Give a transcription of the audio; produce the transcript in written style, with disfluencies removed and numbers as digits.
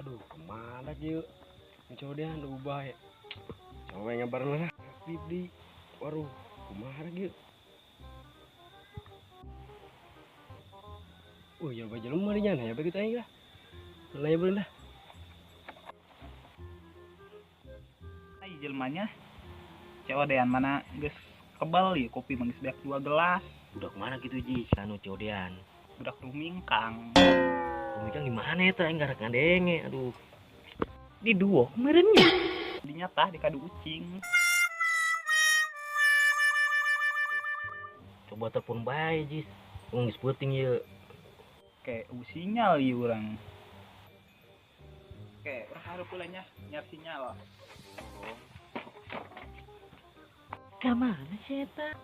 Aduh, kemana kieu? Coba deh anu ubah ya. Coba ngabaran lah. Aktif di. Waduh, kumaha kieu? Ya bae jelema di nyana ya begitu aing lah. Nanya beureun lah. Ai jelmanya. Codean mana geus kebal ieu kopi mah geus beak 2 gelas. Budak mana gitu ji? Anu codean. Budak Rumingkang. Rumingkang di mana eta aing garek ngadenge aduh. Di duo meureunnya. Di nyata di kadu ucing. Coba telepon bae jis. Wong geus peuting ieu. Oke, sinyal ieu urang. Oke, urang hareup heula nya nyiar sinyal. Ka mana sih eta?